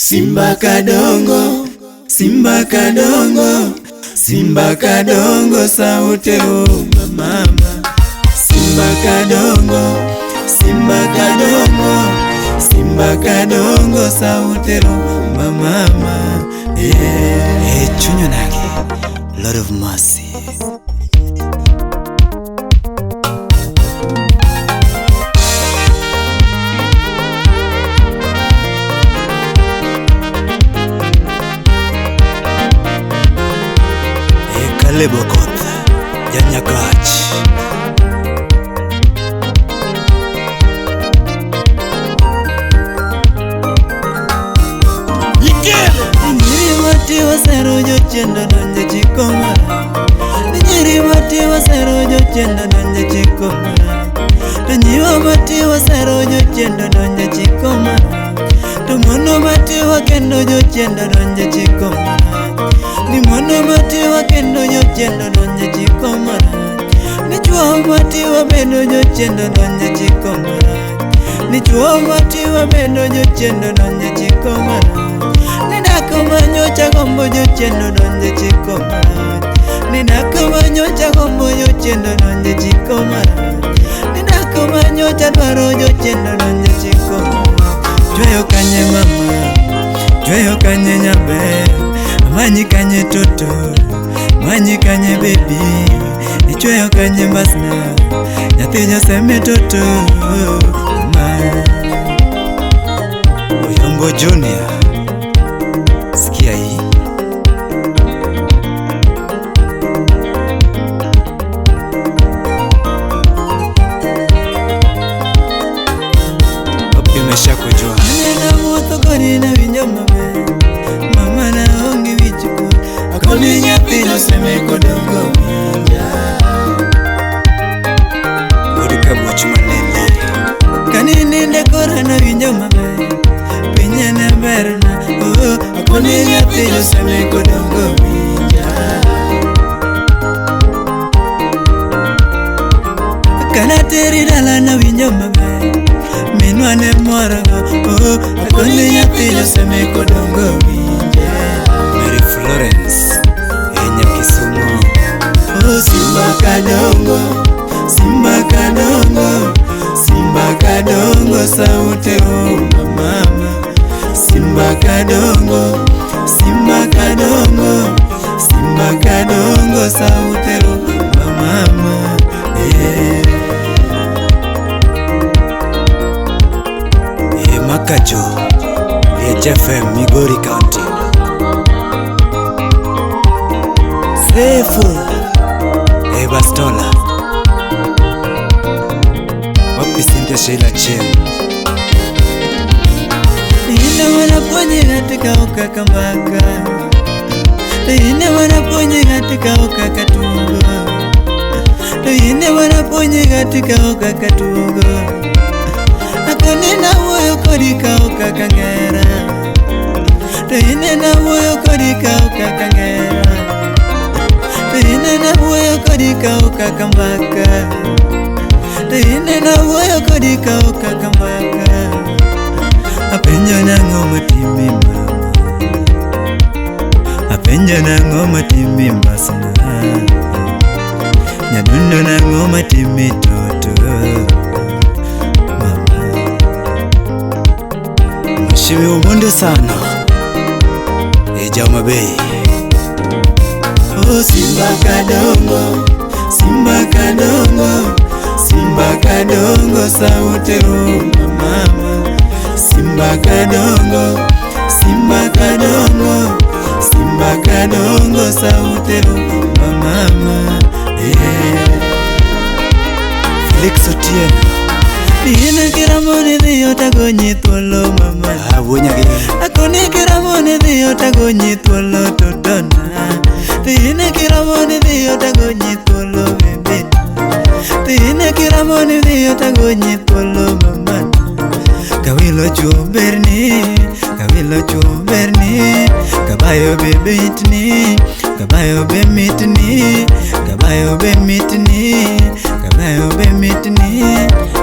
Simba kadongo, Simba kadongo, Simba kadongo saute umba mama. Simba kadongo, Simba kadongo, Simba kadongo saute umba mama. Yeah. Hey, Chunyo Nage, Lord of Mercy. Caleb Okoth, Janyakach. Nyiri mati wasero jochiendo donjo chikomara. Nyiri mati wasero jochiendo donjo chikomara. To nyiwa mati wasero jochiendo donjo chikomara. To mono mati wakendo jochiendo donjo chikomara. Ni mono mati wakendo jochiendo donjo chikomara. Ni chuo mati wabedo jochiendo donjo chikomara. Ni chuo mati wabedo jochiendo donjo chikomara. Ninakumanyocha gombo jochiendo donjo chikomara. Ninakumanyocha gombo jochiendo donjo chikomara. Ninakumanyocha dwaro jochiendo donjo chikomara. Chweyo kanye mama, chweyo kanye nyaber, amanyi kanye toto, amanyi kanye baby, ichweyo kanye mbasna, nyathi nyaseme toto ma. Oyombo Junior, sikia hii. Wapi umeshakujua? Aneno wuotho kodi nawinjo maber, mama naonge wich kuot, akoni nyathi joseme kodongo winja. Wuod kabuoch manene. Kanininde kora nawinjo maber, pinye ne berna, oh, akoni nyathi joseme kodongo winja. Kanateri dala nawinjo maber, minwa ne morgo, oh, akoni nyathi joseme kodongo winja. Mary Florence, Enya Kisumu. Oh, Simba kadongo, Simba kadongo, Simba kadongo saute umba mama. Simba kadongo, Simba kadongo, Simba kadongo saute umba mama. Yeah. E Makajo, Liech FM, Migori County. Sefu, E Bastola. Wapi Cynthia Sheila Chen. Ine wanapuonji katika ukakambaka, ine wanapuonji katika ukakatugo, ine wanapuonji katika ukakatugo. Akoni na wuoyo kodi ka okakangera, to ine na wuoyo kodi ka okakangera, to ine na wuoyo kodi ka okakambaka, to ine na wuoyo kodi ka okakambaka. Apenjo nang'o matimi mama, apenjo nang'o matimi mbasna, nyadundo nang'o matimi toto mama. Mheshimiwa Omondi sana. E Joma Bay. Oh, Simba kadongo, Simba kadongo, Simba kadongo saute rumba mama. Simba kadongo, Simba kadongo, Simba kadongo saute rumba mama. Yeah. Felix Otieno. Nina kiramo ni dhiyo tagonyi thuolo mama. Ah, wuonyagi. Akoni kiramo ni dhiyo tagonyi thuolo totona. Tine kiramo ni dhiyo tagonyi thuolo bebe. Tine kiramo ni dhiyo tagonyi thuolo mama. Kawilo chuo berni, kawilo chuo berni, kabayo be bitni, kabayo be mitni, kabayo be mitni, kabayo be mitni,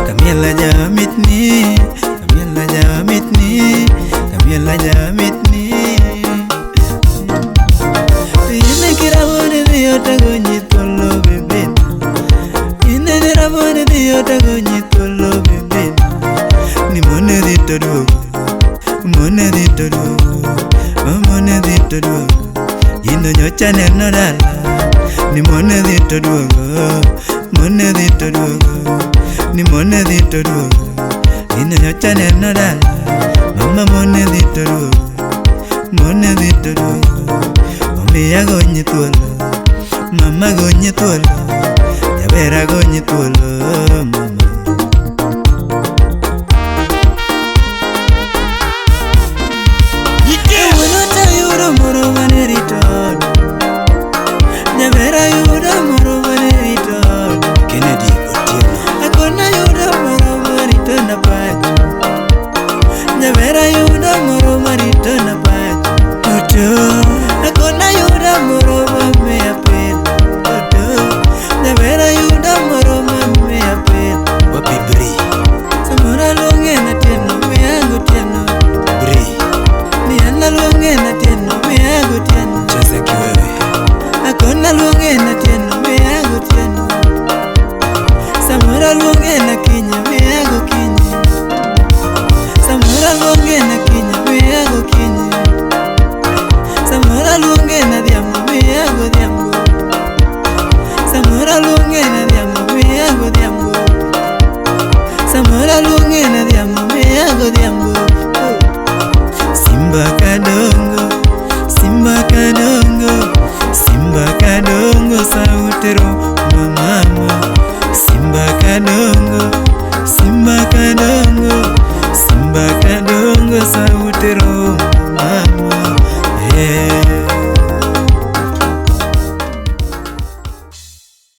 kamiela ja mitni, kamiela ja mitni, Miel ajamitni. Inene kiraboni dhi otagonyi thuolo bebena. Inene raboni dhi otagonyi thuolo bebena. Ni mone dhi to duogo, mone dhi to duogo, mone dhi to duogo. Gino nyocha neno dala. Ni mone dhi to duogo, mone dhi to duogo, ni mone dhi to duogo. Gino nyocha neno dala. Mama mone dhi to duogo, mone dhi to duogo. Omiya gonyi thuolo, mama gonyi thuolo, jabera gonyi thuolo.